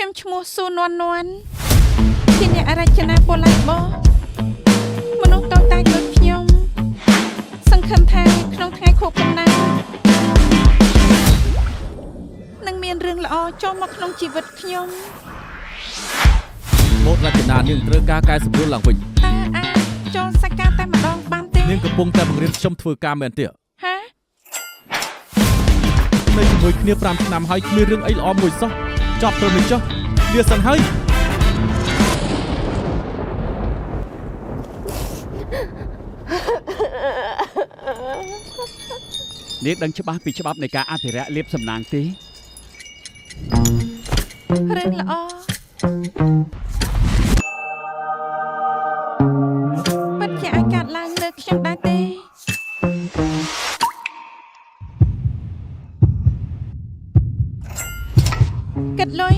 ខ្ញុំឈ្មោះស៊ូនួននួនជាអ្នករចនាបូឡាបោមនុស្សតូចតាចដូចខ្ញុំ សង្ឃឹមថាក្នុងថ្ងៃខួបកំណើតនឹងមានរឿងល្អចូលមកក្នុងជីវិតខ្ញុំ ម៉ូតរចនានាងត្រូវការកែសម្រួលឡើងវិញ តើអាចចូលសាច់ការតែម្ដងបានទេ នាងកំពុងតែបង្រៀនខ្ញុំធ្វើការមែនទេ ហា នៅជាមួយគ្នា5ឆ្នាំហើយគ្មានរឿងអីល្អមួយសោះចប់ត្រឹមនេះចុះលាសិនហើយ នាងដឹងច្បាស់ពីច្បាប់នៃការអភិរក្សលៀបសំណាងទេ រឿងល្អពិតជាអាចកាត់ឡើងលើខ្ញុំដែរទេគិតលុយ